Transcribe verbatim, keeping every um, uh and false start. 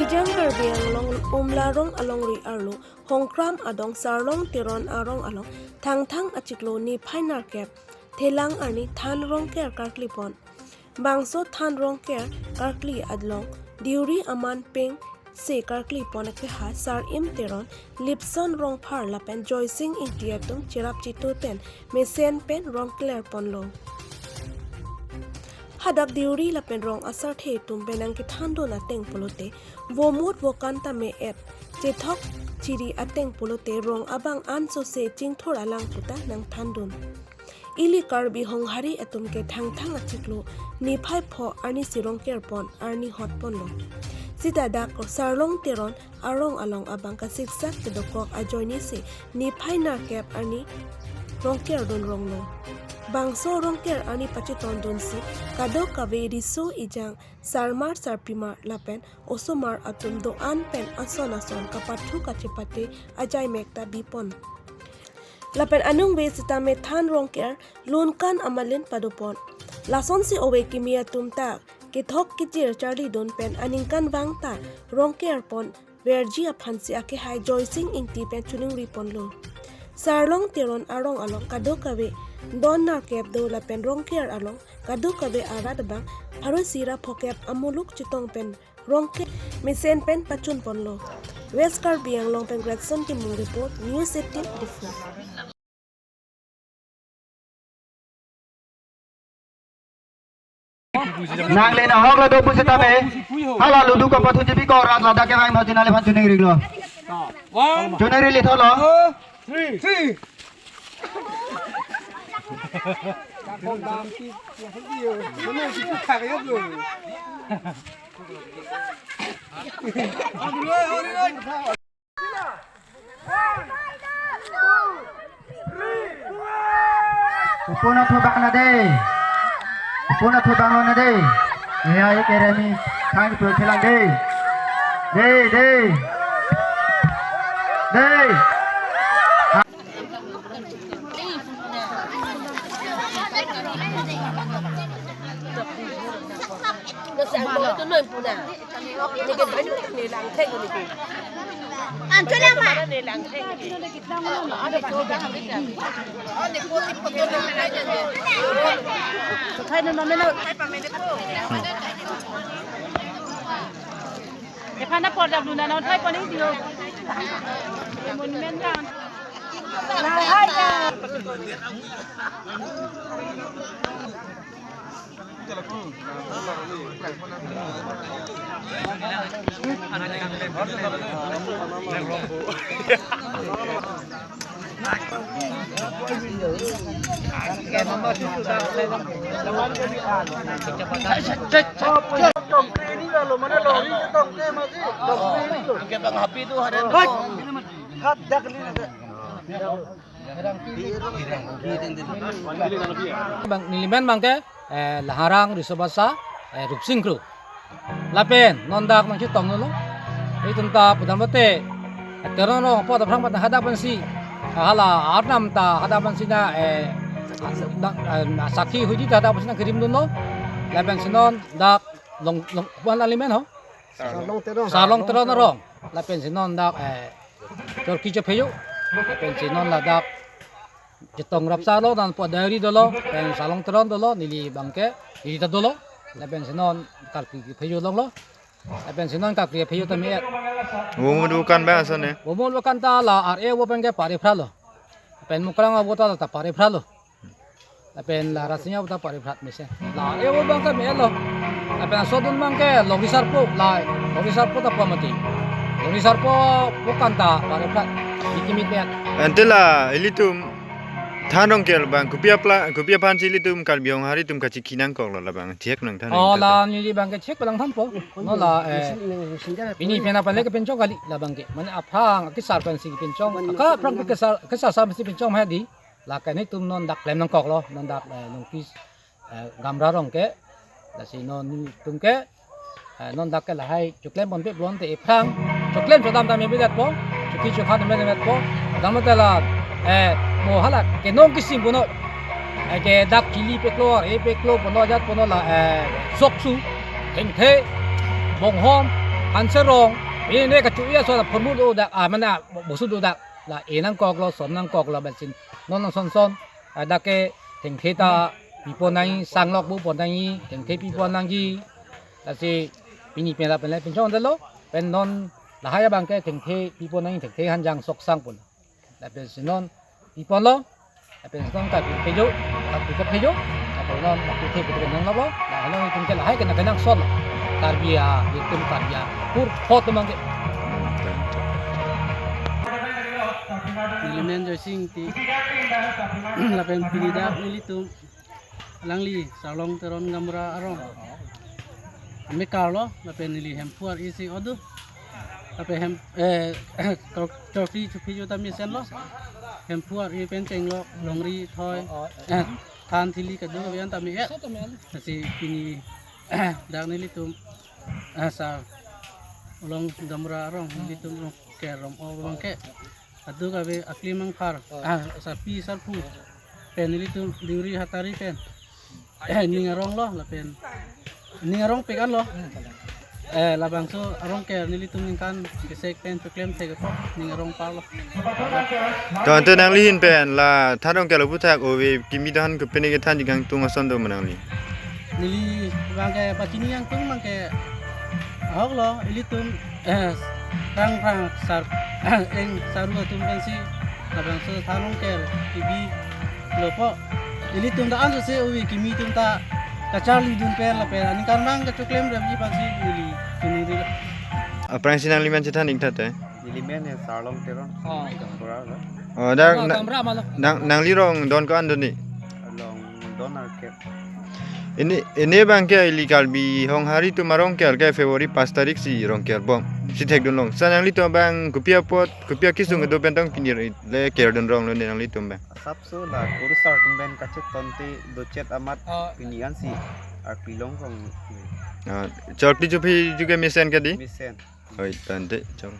Ejang Karbi Anglong Umlarong alongri arlo Hongkram adong Sarlong Teron arong along Thangthang achiklo niphai nerkep Thelang arni than rongker karkli pon. Bangso than rongker karkli along diuri aman peng se karkli pon akehai Sarim Teron, Lipson Rongphar lapen Joysing Ingti atum cherap chitu pen mesen pen rong kler ponlo. Hadak diuri lapen rong asarthe atum pen nangkethandun ateng pulote, vomut vokan tame et, chethok chiri ateng pulote rong abang ansose chingthur alang puta nangthandun. Ili Karbi Honghari atum ke Thangthang achiklo niphai pho arni si rongker pon arni hot ponlo. Sita dak Sarlong Teron arong along abang kasiksak kedokok ajoine si niphai nerkep arni rongker dun ronglo. Bangso rongker arni pachetondun si kadokave riso ejang sarmar sarpimar lapen osomar atum do-an pen ason ason kapathu kachepate ajaimek ta bipon. Lapen anung ve sitame than rongker lunkan amalin padopon. Lasonsi ove kimi atum ta kethok kechir charlidun pen aningkanvang ta rongker pon verji aphansi akehai Joysing Ingti pen choningri ponlo. Sarlong Teron arong along kadokave don nerkep do lapen rongker along kadokave arat abang pharo isi ra phokep amuluk chetong pen rongker mesen pen pachun ponlo. West Karbi Anglong pen Gretson Timung report, News eighteen Diphu. Nangli nahok la do pusitame. Hala ludu kapathu jibi ko rat ladak ke vang thot chinale phan chuning ring lo. One, chuning ring li thot lo. Three. Three. Upon athu bang na dei. Upon athu bang na dei. Ya, ya, keremi. Thang pu kelang dei. Dei, dei. Dei. Ephana porda bluna na uthai paning tiyo. Monument lang. Bang, nelimen bangke, eh, Laharang Risabasa, eh, Rupsing Kro. Lapen non dak nangchetong lo. Itum ta pudam lote, eh, Teron rong apot aphrang pat hadak pensi, hala arnam ta hadak pensi na, eh, da-, eh, sakhi huji ta hadak pensi nangkirim dunlo. Lapen si non dak Long, Long, pu nelimen ho? Sarlong Teron. Sarlong Teron arong. Lapen si non dak, eh, Chorki Chepheyo. Lapen si non ladak Chetong Rapsa lo, dan po Diary dolo, pen Sarlong Teron dolo, neli bangke, neli ta dolo. Lapen si non Karkli Chepheyo longlo. Lapen si non Karkli Chepheyo tame et. Vomut vokan ba asane. Vomut vokan ta la ar e vo penke pare phra lo. Pen Mukrang avo ta ta pare phra lo. Lapen la Rasinya avo ta pare phra mesen. La e vo bangke me lo. Lapen asodun bangke Longri Sarpo, la Longri Sarpo ta pamati. Longri Sarpo vokan ta pare phra. Biki mit met. Ante la ilitum than rongker bang kopi apla, kopi aphansi ilitum Karbi Honghari atum kachikhi nangkok lo labang. Chek nang than. Oh, rongker la ta. Neli bangke chek palang thanpo. No la, eh, pini pena pale kepinchong kali labangke. Mane aphrang kesar pensi kepinchong. Aka aphrang kesar, kesar pensi kepinchong hadi. Lake netum non dak klem nangkok lo, non dak, eh, nungkis, eh, gamra rong ke, lasi non tum ke, eh, non dak ke lahai choklem ponpe pulote ephrang, choklem chodam dam ebedet po, chokhi chokha dam ebedet po, dam te la, eh, mo hala kenong kisim puno, eh, ke dak chili peklo, e peklo puno ajat puno la, eh, soksu, thengthe, bonghom, Hanserong, ini kachu-i aso la phonmu dodak, ah, mane bosu dodak, la e nangkoklo, son nangkoklo, lapen si non asonson, ah, dak ke thengthe ta pipon nangji, sanglok bupon nangji, thengthe pipon nangji, lasi pini pen lapen le pinchong dalo, pen non lahai abang ke thengthe pipon nangji, thengthe hanjang sok sang pon. Lapen si non piponlo, lapen si non karbi phejo, karbi kaphejo, lapen non lapu the putu nang lo, la helo itum ke lahai kena kenang son lo. Karbi a, itum Karbi a, pur hot mang ke. Neli men Joysing Ingti, lapen pini dak nelitum alangli Sarlong Teron Gaonbura arong amekar lo, lapen neli Hemphu ar-e si odo. Lapen hem, eh, chok-, chokri chophi jo ta mesenlo. Hemphu ar-e pen chenglok, longri, thoi, eh, than thili kado avian ta me-et. Lasi pini dak nelitum, eh, Sarlong Gaonbura arong, nelitum rongker rom-o abang ke. Adu kave akli mangphar. Ah, sarpi sarpo. Pen nelitum dingri hatari pen. Eh, ning arong lo, lapen. Ning arong pik an lo. Eh, labangso arong ke nelitum ningkan kesek pen choklem thek apot ning arong par lo. To ante nangli ahin pen la than arong ke lo puthak ove kimi than ke pini ke than jikang tung ason do ma nangli. Neli abang ke pachini ingtung abang ke ahok lo, ilitum, eh, rang rang sar eng saru atum pensi labangso than arong ke kebi lo po. Ilitum ta anso se ove kimi atum ta kacharli dun pen lapen aningkan abang kachoklem damji pensi neli tunuri lo. Aphrangsi nangli men chethan ik tha te? Neli men he Sarlong Teron. Oh. Gaonbura lo. Oh, dak Oh, na-, Gaonbura ma lo. nang, nangli rong don ko-an do ni? Rong don arke. Ini, ini abang ke ili Karbi Honghari atum arong ke arke February pas tarik si rongker bom. Si thekdun long. Sa nanglitum abang kopi apot, kopi akesung kedo pen tong pini le kerdun rong lo ne nanglitum abang. Asapso la kurusar atum pen kachetong te dochet amat Oh. pini ansi arpi long rong. Ah, chokri chophi juga mesen ke di? Mesen. Oi, tante, chong.